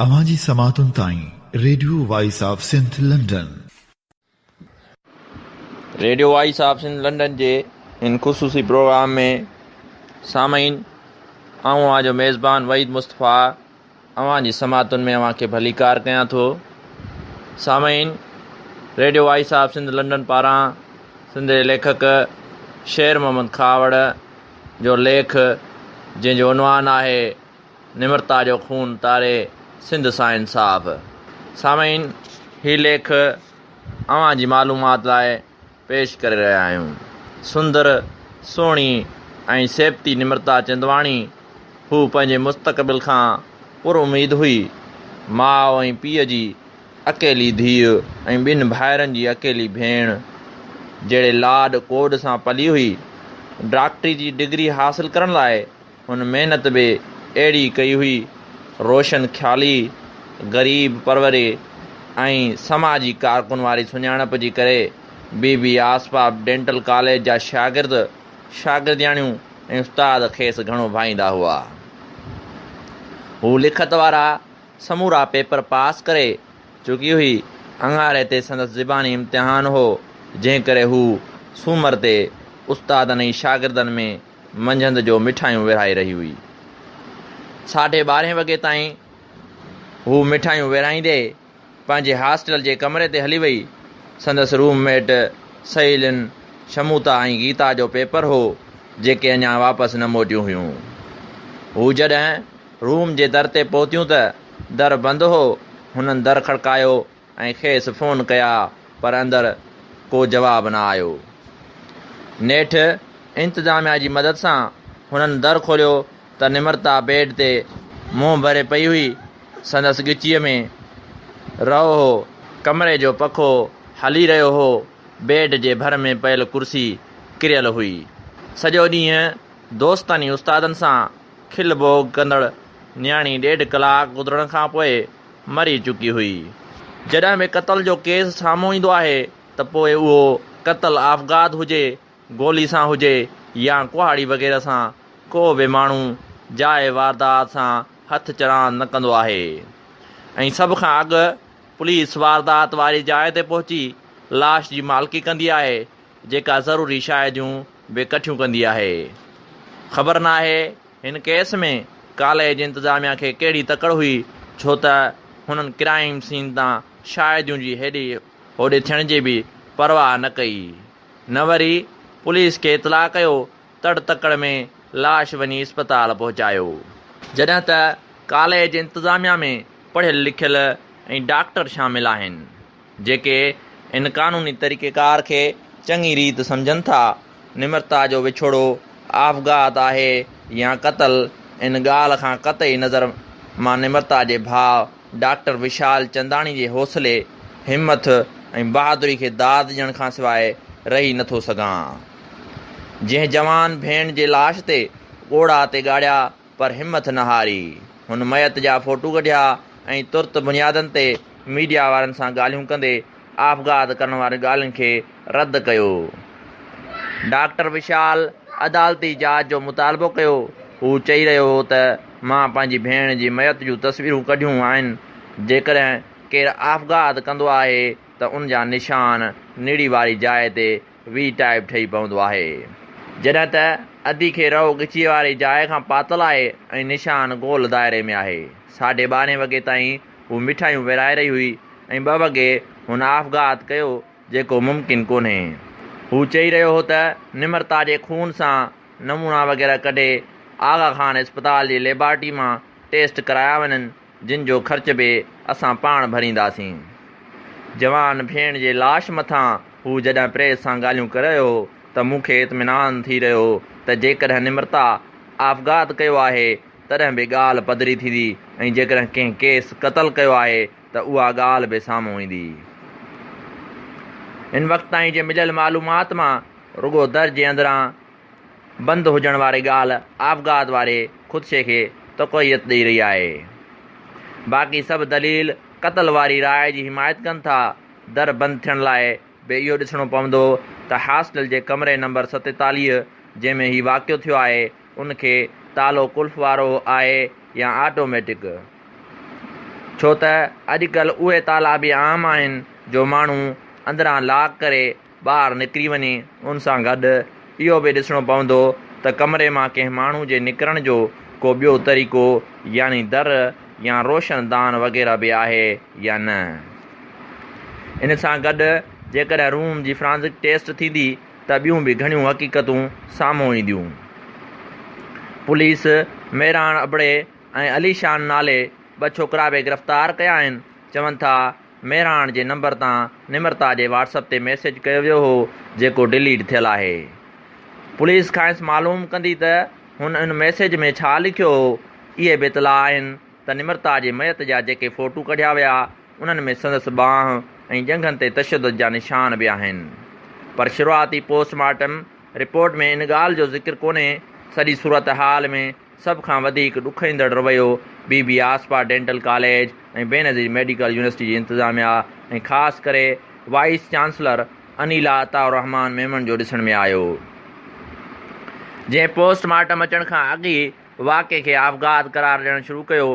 اوهان جي سماعتن تائين radio voice of Sindh London. Radio voice of Sindh London جي هن خصوصي پروگرام ۾ سامعين آئون اوهان جو ميزبان وحيد مصطفيٰ اوهان جي سماعتن ۾ اوهان کي ڀليڪار ڪيان ٿو. سامعين radio voice of Sindh London پاران سنڌ جي ليکڪ شير محمد کهاوڙ جو ليک جنهن جو عنوان آهي نمرتا جو خون تاري سنڌ سان انصاف. سامعين هي ليک اوهان جي معلومات لاء پيش ڪري رهيا آهيون. سندر، سهڻي ۽ سيبتي نمرتا چندواڻي هو پنهنجي مستقبل کان پر اميد هئي. ماء ۽ پيء جي اڪيلي ڌيء ۽ ٻن ڀائرن جي اڪيلي ڀيڻ جهڙي لاڏ ڪوڏ سان پلي هئي. ڊاڪٽري جي ڊگري حاصل ڪرڻ لاء هن محنت به اهڙي ڪئي هئي. روشن خيالي، غريب پروري ۽ سماجي ڪارڪن واري سڃاڻپ جي ڪري بي بي آصفه ڊينٽل ڪاليج جا شاگرد، شاگردياڻيون ۽ استاد کيس گهڻو ڀائيندا هئا. هو لکت وارا سمورا پيپر پاس ڪري چڪي هئي. اڱاري تي سندس زباني امتحان هو، جنهن ڪري هو سومر تي استادن ۽ شاگردن ۾ منجهند جو مٺايون ورهائي رهي هئي. ساڍي ٻارهين وڳي تائين هوء مٺايون ورهائيندي پنهنجي هاسٽل جي ڪمري تي هلي وئي. سندس روم ميٽ سهيلين شموتا ۽ گيتا جو پيپر هو، جيڪي اڃا واپس نه موٽيون هيون. هو جڏهن روم جي در تي پهتيون ته در بند هو. هنن در کڙڪايو ۽ کيس فون ڪيا پر اندر ڪو جواب نه آيو. نيٺ انتظاميا جي مدد سان هنن در کوليو ته نمرتا بيڊ تي منهن ڀري پئي هئي. سندس ڳچيء ۾ رئو هو. ڪمري جو پکو هلي رهيو هو. بيڊ جي ڀر ۾ پيل ڪرسي ڪريل هئي. سڄو ڏينهن دوستن ۽ استادن سان کل ڀوڳ ڪندڙ نياڻي ڏيڍ ڪلاڪ گذرڻ کان پوء مري چڪي هئي. جڏهن به قتل جو ڪيس سامهون ايندو آهي ته پوء اهو قتل آفغات هجي، گولي سان هجي يا ڪهاڙي وغيره سان ڪو به ماڻهو جاء واردات سان هٿ چراند نه ڪندو آهي ۽ سڀ کان اڳ پوليس واردات واري جاء تي پهچي لاش جي مالڪي ڪندي آهي جيڪا ضروري شاهديون به ڪٺيون ڪندي آهي. خبر ناهي هن ڪيس ۾ ڪاليج انتظاميا کي ڪهڙي تڪڙ هئي ڇو ته هنن ڪرائيم سين تان شاهديون جي هيڏي هوڏي ٿيڻ جي به پرواهه نه ڪئي نه وري پوليس کي اطلاع ڪيو تڙ تڪڙ ۾ لاش وڃي اسپتال پهچايو. جڏهن ته ڪاليج انتظاميا ۾ پڙهيل لکيل ۽ ڊاڪٽر شامل آهن. جيڪي ان قانوني طريقيڪار کي چڱي ريت سمجهن ٿا. نمرتا جو وڇوڙو آفغات آهي يا قتل، ان ڳالهه کان قطعي نظر مان نمرتا جي ڀاء ڊاڪٽر وشال چنداڻي جي حوصلي، همٿ ۽ بهادري کي داد ڏيڻ کانسواء رهي نٿو سگهان. جنهن جوان ڀيڻ جي لاش تي ڳوڙها تي ڳاڙيا پر همٿ نه هاري. هن ميت جا فوٽو ڪڍيا ۽ ترت بنيادن تي ميڊيا وارن سان ڳالهيون ڪندي آپگهات ڪرڻ وارين ڳالهين کي رد ڪيو. ڊاڪٽر وشال عدالتي جاچ جو مطالبو ڪيو. هو چئي رهيو هو ته مان پنهنجي ڀيڻ جي ميت جون تصويرون ڪڍيون آهن، جيڪڏهن ڪير آپگهات ڪندو آهي ته ان جا نشان نڙي واري جاء تي وي ٽائيپ ٺهي پوندو آهي. جڏهن ته ادي کي رئو ڳچيء واري جاء کان پاتل آهي ۽ نشان گول دائري ۾ آهي. ساڍي ٻارهين وڳي تائين هو مٺايون ورهائي رهي هئي ۽ ٻه وڳي هن آفغات ڪيو جيڪو ممڪن ڪونهي. هو چئي رهيو هو ته نمرتا جي خون سان نمونا وغيره ڪڍي آغا خان اسپتال جي ليبارٽي مان ٽيسٽ ڪرايا وڃن جن جو خرچ به اسان پاڻ ڀرينداسين. جوان ڀيڻ جي لاش مٿان هو جڏهن پريس سان ڳالهيون ڪري رهيو هو ته مون کي اطمينان ٿي رهيو هو ته جيڪڏهن نمرتا آفغات ڪيو آهي تڏهن به ڳالهه پڌري ٿيندي ۽ جيڪڏهن ڪنهن ڪيس قتل ڪيو آهي ته اها ڳالهه به سامهون ايندي. هن وقت تائين جي مليل معلومات مان رڳو در جي اندران بند هجڻ واري ڳالهه آفغات واري خدشي کي تقويت ڏئي رهي آهي. باقي سڀ دليل قتل واري راء جي حمايت ڪن ٿا. در بند ٿيڻ لاء به اهو ڏسڻو پوندو ته هاسٽل جي ڪمري نمبر 47 جنهن ۾ هي واقعو ٿيو آهي ان کي تالو قلف وارو آهي يا آٽوميٽڪ. ڇو ته اڄڪلهه اهي تالا به عام آهن جو ماڻهو اندران لاڪ ڪري ٻاهر نڪري وڃي. ان سان گڏ اهو به ڏسڻو پوندو ته ڪمري مان ڪنهن ماڻهو جي نڪرڻ جو ڪو ٻيو طريقو يعني در يا روشن دان وغيره به آهي يا نه. ان سان گڏ جيڪڏهن روم جي فرانزڪ ٽيسٽ ٿيندي ته ٻيون به گهڻيون حقيقتون سامهون اينديون. پوليس ميراڻ ابڙي ۽ علي شان نالي ٻه ڇوڪرا به گرفتار ڪيا آهن، چون ٿا مهراڻ جي نمبر تان نمرتا جي واٽس اپ تي ميسيج ڪيو ويو هو جيڪو ڊليٽ ٿيل آهي. پوليس کانئس معلوم ڪندي ته هن ان ميسيج ۾ ڇا لکيو هو. اهي به اطلاع آهن ته نمرتا جي ميت جا جيڪي فوٽو ڪڍيا ويا انهن ۾ سندس ٻانهن ۽ ڄنگهن تي تشدد جا نشان به آهن پر شروعاتي پوسٽ مارٽم رپورٽ ۾ ان ڳالهه جو ذڪر ڪونهي. سڄي صورتحال ۾ سڀ کان وڌيڪ ڏکوئيندڙ رويو Bibi Asifa dental college ۽ Benazir medical university جي انتظاميا ۽ خاص ڪري وائيس چانسلر انيلا عطاء الرحمان ميمڻ جو ڏسڻ ۾ آيو، جنهن پوسٽ مارٽم اچڻ کان اڳ ئي واقعي کي آپگهات قرار ڏيڻ شروع ڪيو.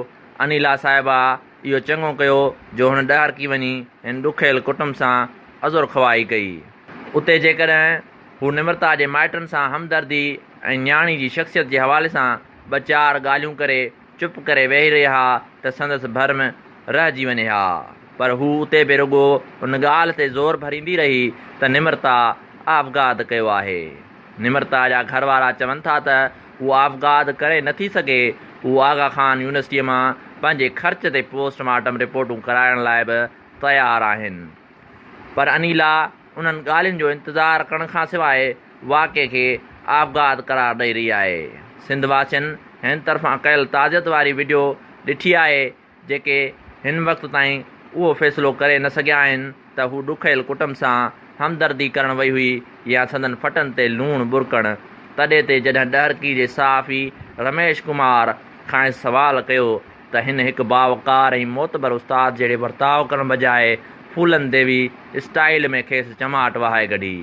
انيلا صاحبه اهو چڱو ڪيو جو هن ڏهرڪي وڃي هن ڏکويل ڪٽنب سان عذرخواهي ڪئي. اتي جيڪڏهن هو نمرتا جي مائٽن سان همدردي ۽ نياڻي جي شخصيت جي حوالي سان ٻه چار ڳالهيون ڪري چپ ڪري ويهي رهي ها ته سندس ڀرم رهجي وڃي ها پر هو اتي به رڳو ان ڳالهه تي زور ڀريندي رهي ته نمرتا آپگهات ڪيو آهي. نمرتا جا گهر وارا چون ٿا ته هو آپگهات ڪري نه ٿي سگهي، هو آغا خان يونيورسٽيء مان پنهنجي خرچ تي پوسٽ مارٽم رپورٽون ڪرائڻ لاء به تيار آهن. پر انيلا انهن ڳالهين جو انتظار ڪرڻ کان سواء واقعي کي آپگهات قرار ڏئي رهي آهي. سنڌ واسين هن طرفان ڪيل تعزيت واري وڊيو ڏٺي آهي جيڪي هن وقت تائين اهو فيصلو ڪري نه سگهيا آهن ته هو ڏکويل ڪٽنب سان همدردي ڪرڻ وئي هئي يا سندن ڦٽن تي لوڻ ٻرڪڻ. تڏي تي جڏهن ڏهرڪي جي صحافي رميش ڪمار کانئس سوال ڪيو ته هن هڪ باوقار ۽ معتبر استاد جهڙي ورتاء ڪرڻ بجاء ڦولن ديوي اسٽائيل ۾ کيس چماٽ وهائي ڪڍي.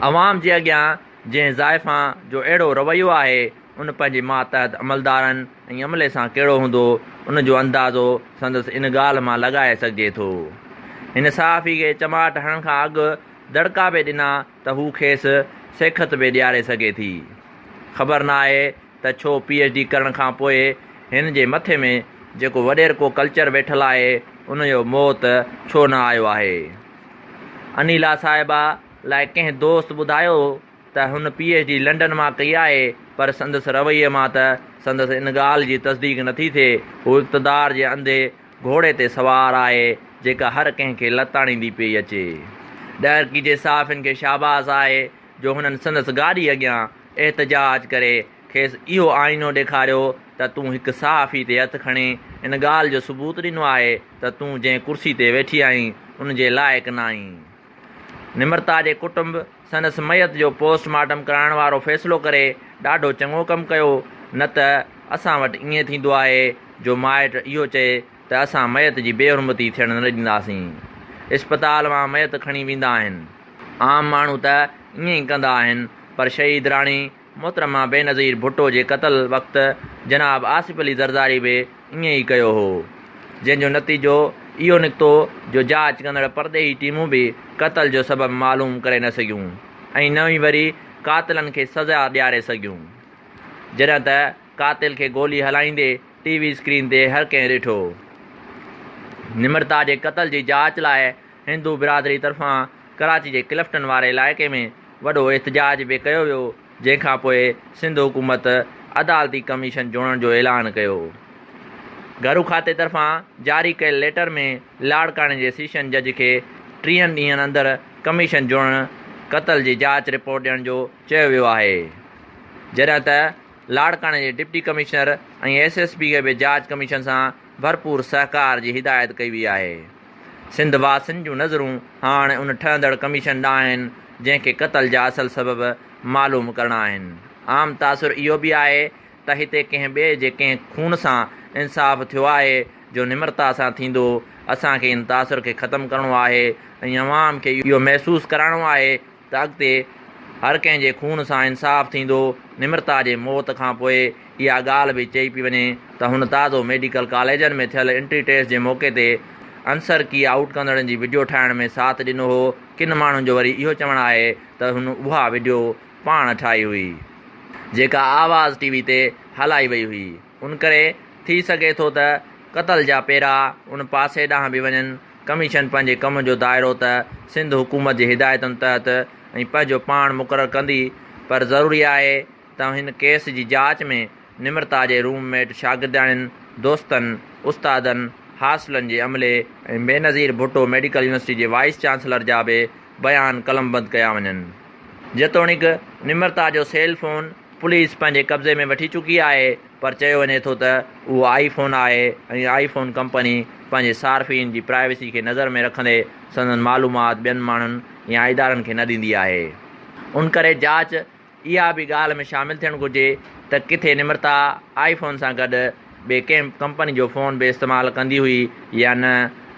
عوام جي اڳيان جنهن زائفان جو اهڙو رويو آهي، ان پنهنجي ماتحت عملدارن ۽ عملي سان ڪهڙو هوندو، ان جو اندازو سندس ان ڳالهه مان لڳائي سگهجي ٿو. هن صحافي کي چماٽ هڻڻ کان اڳ دڙڪا به ڏنا ته هو کيس سيکت به ڏياري سگهي ٿي. خبر ناهي ته ڇو پي ايڇ ڊي ڪرڻ کان پوء هن جي مٿي ۾ جيڪو وڏيرڪو ڪلچر ويٺل آهي ان جو موت ڇو نه آيو آهي. انيلا صاحبه لاء ڪنهن دوست ٻڌايو ته هن پي ايڇ ڊي لنڊن مان ڪئي آهي پر سندس رويي مان ته سندس ان ڳالهه جي تصديق نٿي ٿئي. هو اقتدار جي انڌي گهوڙي تي سوار آهي جيڪا هر ڪنهن کي لتاڙيندي پيئي اچي. ڏهرڪي جي صحافين کي شاباس آهي جو هنن سندس گاڏي اڳيان احتجاج ڪري کيس اهو آئينو ڏيکاريو ته تون هڪ صحافي تي هٿ کڻي ان ڳالهه جو ثبوت ڏنو آهي ته تون جنهن ڪرسي تي ويٺي آهين ان جي لائق ناهين. نمرتا جي ڪٽنب سندس ميت جو پوسٽ مارٽم ڪرائڻ وارو فيصلو ڪري ڏاڍو چڱو ڪم ڪيو نه ته اسان وٽ ائين ٿيندو آهي جو مائٽ اهو چئي ته اسان ميت جي بي حرمتي ٿيڻ نه ڏينداسين. اسپتال مان ميت کڻي ويندا آهن. عام ماڻهو ته ائين ئي ڪندا آهن پر شهيد راڻي محترمه بينظير ڀٽو جي قتل وقت جناب آصف علي زرداري به ائين ئي ڪيو هو جنهن جو نتيجو اهو نڪتو جو جاچ ڪندڙ پرڏيهي ٽيمون به قتل جو سبب معلوم ڪري نه سگهيون ۽ نه ئي وري قاتلن کي سزا ڏياري سگهيون جڏهن ته قاتل کي گولي هلائيندي ٽي وي اسڪرين تي هر ڪنهن ڏٺو. نمرتا جي قتل جي جاچ لاء هندو برادري طرفان ڪراچي جي ڪلفٽن واري علائقي ۾ وڏو احتجاج به ڪيو ويو، جنهن کان پوء سنڌ حڪومت عدالتي ڪميشن جوڙڻ جو اعلان ڪيو. گهرو کاتي طرفان جاري ڪيل ليٽر ۾ لاڙڪاڻي جي سيشن جج کي ٽيهن ڏينهن اندر ڪميشن جوڙڻ، قتل جي جاچ رپورٽ ڏيڻ جو چيو ويو آهي، جڏهن ته لاڙڪاڻي جي deputy commissioner ۽ S S P کي به جاچ ڪميشن سان ڀرپور سهڪار جي هدايت ڪئي وئي آهي. سنڌ واسين جون نظرون هاڻ ان ٺهندڙ ڪميشن ڏانهن آهن، جنهن کي قتل جا اصل سبب معلوم ڪرڻا آهن. عام تاثر اهو به آهي ته هتي ڪنهن ٻئي جي ڪنهن خون سان انصاف ٿيو آهي جو نمرتا سان ٿيندو. اسان کي ان تاثر کي ختم ڪرڻو آهي ۽ عوام کي اهو محسوس ڪرائڻو آهي ته اڳتي هر ڪنهن جي خون سان انصاف ٿيندو. نمرتا جي موت کان پوء اها ڳالهه به چئي پئي وڃي ته هن تازو ميڊيڪل ڪاليجن ۾ ٿيل انٽري ٽيسٽ جي موقعي تي عنصر ڪي آئوٽ ڪندڙن جي وڊيو ٺاهڻ ۾ ساٿ ڏنو هو. ڪن ماڻهن جو وري اهو چوڻ آهي ته هن اها وڊيو پاڻ ٺاهي هئي. جيڪا آواز ٽي وي تي هلائي وئي هئي. ان ڪري ٿي سگهي ٿو ته قتل جا پيرا ان پاسي ڏانهن به وڃن. ڪميشن پنهنجي ڪم جو دائرو ته سنڌ حڪومت جي هدايتن تحت ۽ پنهنجو پاڻ مقرر ڪندي پر ضروري آهي ته هن ڪيس جي جاچ ۾ نمرتا جي روم ميٽ شاگردياڻين، دوستن، استادن، هاسٽلن جي عملي ۽ بينظير ڀٽو ميڊيڪل يونيورسٽي جي وائيس چانسلر جا به بيان قلمبند ڪيا وڃن. جيتوڻيڪ نمرتا جو سيل فون پوليس پنهنجي قبضي ۾ وٺي چڪي آهي پر چيو وڃي ٿو ته اهو آئي فون آهي ۽ آئي فون ڪمپني پنهنجي صارفين جي پرائيويسي کي نظر ۾ رکندي سندن معلومات ٻين ماڻهن يا ادارن کي نه ڏيندي آهي ان ڪري جاچ اها به ڳالهه ۾ شامل ٿيڻ گهرجي ته ڪٿي نمرتا آئي فون سان گڏ ٻي ڪنهن ڪمپني جو فون به استعمال ڪندي هئي يا نه.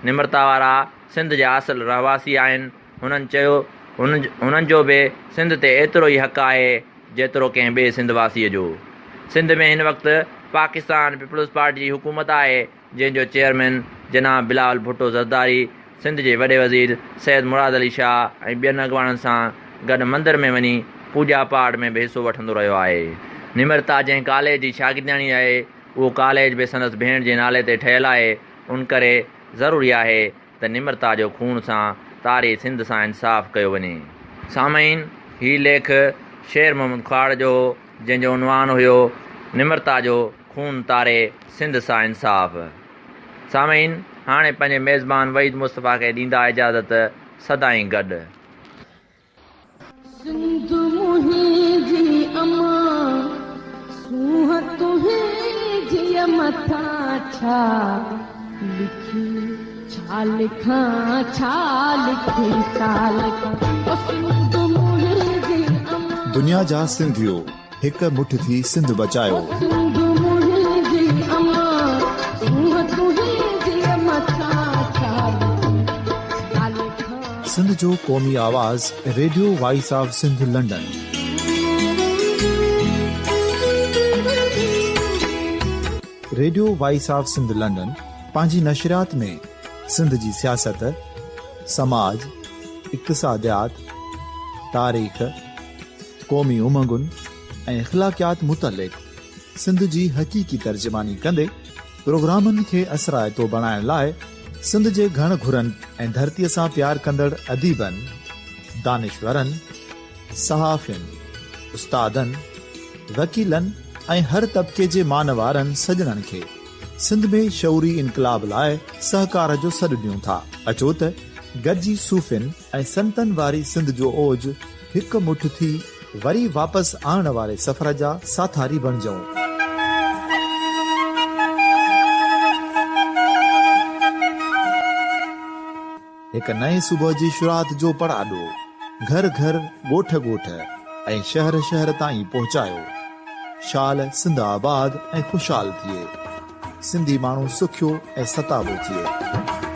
نمرتا وارا سنڌ جا اصل رهواسي آهن. هنن چيو هنن جو به سنڌ تي ايترو ئي حق آهي جيترو ڪنهن ٻئي سنڌ واسيء جو. سنڌ ۾ هن وقت پاڪستان پيپلز پارٽي جي حڪومت آهي جنهن جو چيئرمين جناب بلاول ڀٽو زرداري سنڌ جي وڏي وزير سيد مراد علي شاهه ۽ ٻين اڳواڻن سان گڏ مندر ۾ وڃي پوڄا پاٺ ۾ به حصو وٺندو رهيو آهي. نمرتا جنهن ڪاليج جي شاگردياڻي آهي اهو ڪاليج به سندس ڀيڻ جي نالي تي ٺهيل آهي ان ڪري ضروري آهي ته نمرتا جو خون سان تاري سنڌ سان انصاف ڪيو وڃي. سامعين هي ليک شير محمد کهاڙ جو هو جنهن جو عنوان هيو نمرتا جو خون تاري سنڌ سان انصاف. سامعين هاڻي پنهنجي ميزبان وحيد مصطفيٰ کي ڏيندا اجازت سدائين گڏ. سنڌ منهنجي امان سونهن تنهنجي مٿان ڇا لکي ڇا لکان ڇا لکي ڇا لکان او سنڌ منهنجي امان. دنيا جا سنڌيو هڪ مٺ ٿي سنڌ بچايو. او سنڌ منهنجي امان سونهن تنهنجي مٿان ڇا لکي ڇا لکان. سنڌ جو قومي آواز radio voice of Sindh London. Radio voice of Sindh London پنهنجي نشريات ۾ سنڌ جي سياست، سماج، اقتصاديات، تاريخ، قومي امنگن ۽ اخلاقيات متعلق سنڌ جي حقيقي ترجماني ڪندي پروگرامن کي اثرائتو بڻائڻ لاء سنڌ جي گهڻ گهرن ۽ ڌرتيء سان پيار ڪندڙ اديبن، دانشورن، صحافين، استادن، وڪيلن ۽ هر طبقي جي مان وارن سڄڻن کي سنڌ ۾ شعوري انقلاب لاء سهڪار جو سڏ ڏيون ٿا. اچو ته گڏجي صوفين ۽ سنتن واري سنڌ جو اوج هڪ مٺ ٿي وري واپس آڻڻ واري سفر جا ساٿاري بڻجون. هڪ نئين صبح جي شروعات جو پڙاڏو گهر گهر، ڳوٺ ڳوٺ ۽ شهر شهر تائين پهچايو. شال سنڌ آباد ۽ خوشحال ٿئي. سنڌي ماڻهو سکيو ۽ ستابو ٿئي.